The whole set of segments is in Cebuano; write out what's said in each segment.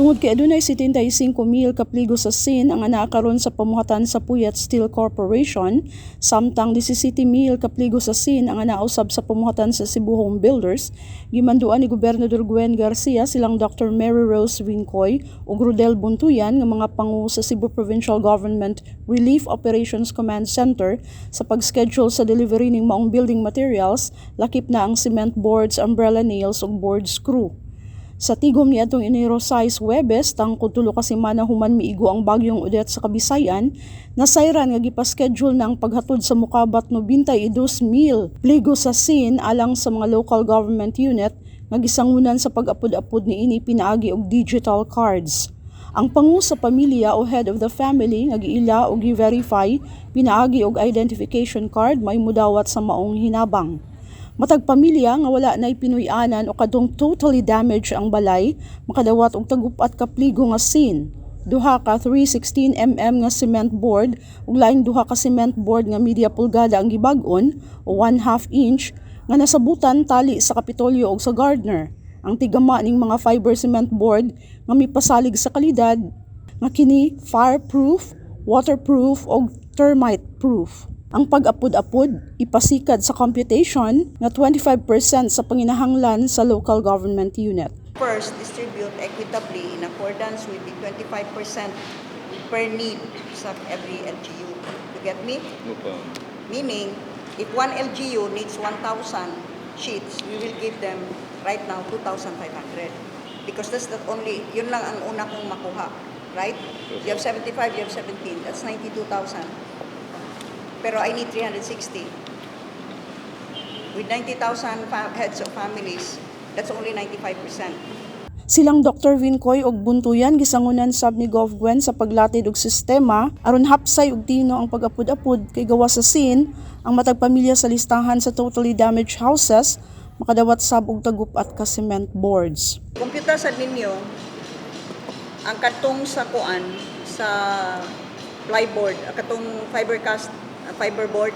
Tungod kay adunay 75 mil ka pligo sa sin ang anaa karon sa pamuhatan sa Puyat Steel Corporation, samtang 17 mil ka pligo sa sin ang anaa usab sa pamuhatan sa Cebu Home Builders, gimanduan ni Gobernador Gwen Garcia silang Dr. Mary Rose Vincoy ug Rodel Bontuyan nga mga pangu sa Cebu Provincial Government Relief Operations Command Center sa pag-schedule sa delivery ning maong building materials, lakip na ang cement boards, umbrella nails ug board screw. Sa tigom niadtong Enero 6, Huwebes, tangkod 3 ka semana human miigo ang bagyong Odette sa Kabisayan, nasayran nga gipa-schedule na ang paghatod sa mukabat 92 mil pligo sa sin alang sa mga local government unit nga gisangunan sa pag-apod-apod niini pinaagi og digital cards. Ang pangu sa pamilya o head of the family nga giila o gi-verify pinaagi og identification card may mudawat sa maong hinabang. Matag pamilya nga wala nay pinuy-anan o kadtong totally damaged ang balay, makadawat og tagupat ka pligo nga sin, duha ka 316 mm nga cement board ug laing duha ka cement board nga media pulgada ang gibag-on o 1/2 inch nga nasabutan tali sa Kapitolyo ug sa Gardner. Ang tigama ning mga fiber cement board nga mipasalig sa kalidad nga kini fireproof, waterproof ug termite proof. Ang pag-apod-apod ipasikad sa computation nga 25% sa panginahanglan sa local government unit. First, distribute equitably in accordance with the 25% per need sa every LGU. You get me? Opo. Meaning, if one LGU needs 1,000 sheets, we will give them right now 2,500. Because that's the only, yun lang ang una kong makuha. Right? You have 75, you have 17. That's 92,000. Pero I need 360. With 90,000 heads of families, that's only 95%. Silang Dr. Vincoy ug Buntuyan gisangunan sab ni Gov Gwen sa paglatid og sistema aron hapsay ug tino ang pag-apod-apod kay gawa sa sin ang matag pamilya sa listahan sa totally damaged houses makadawat sab og tagupat ka cement boards. Computer sa ninyo, ang katong sa kuan, sa plyboard, ang katong fiber cast, fiber board,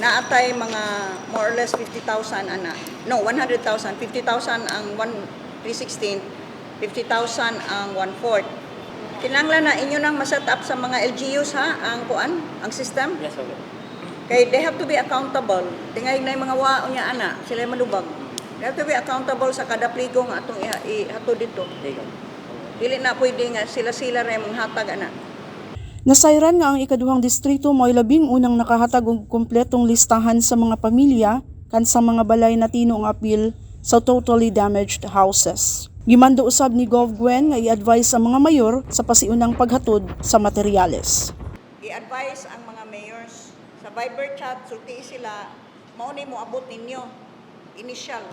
naatay mga more or less 50,000 ana. No, 100,000. 50,000 ang 1 316, 50,000 ang 1/4. Kinahanglan na inyo nang ma-set up sa mga LGUs ha, ang kuan, ang system. Yes, okay. Kay they have to be accountable. Tingay na yung mga wao niya ana, sila malubag. They have to be accountable sa kada pligo nga atong ihatod dito. Legal. Dili na pwede nga sila-sila ra mong hatag ana. Nasayran nga ang ikaduhang distrito mo'y labing unang nakahatag og kumpletong listahan sa mga pamilya kan sa mga balay na tino ang apil sa totally damaged houses. Gimando usab ni Gov Gwen nga i-advise ang mga mayor sa pasiunang paghatod sa materyales. I-advise ang mga mayors sa Viber chat, sulti sila, mao ni moabot ninyo initial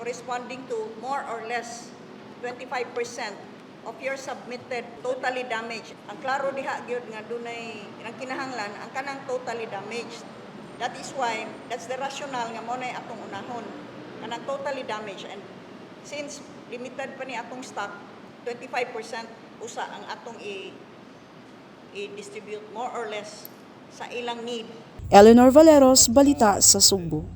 corresponding to more or less 25% of your submitted totally damaged. Ang klaro diha gyud nga dunay ang kinahanglan ang kanang totally damaged. That is why that's the rationale nga mao nay atong unahon. Kanang totally damaged, and since limited pa ni atong stock, 25% usa ang atong i-distribute more or less sa ilang need. Eleanor Valeros, Balita sa Sugbo.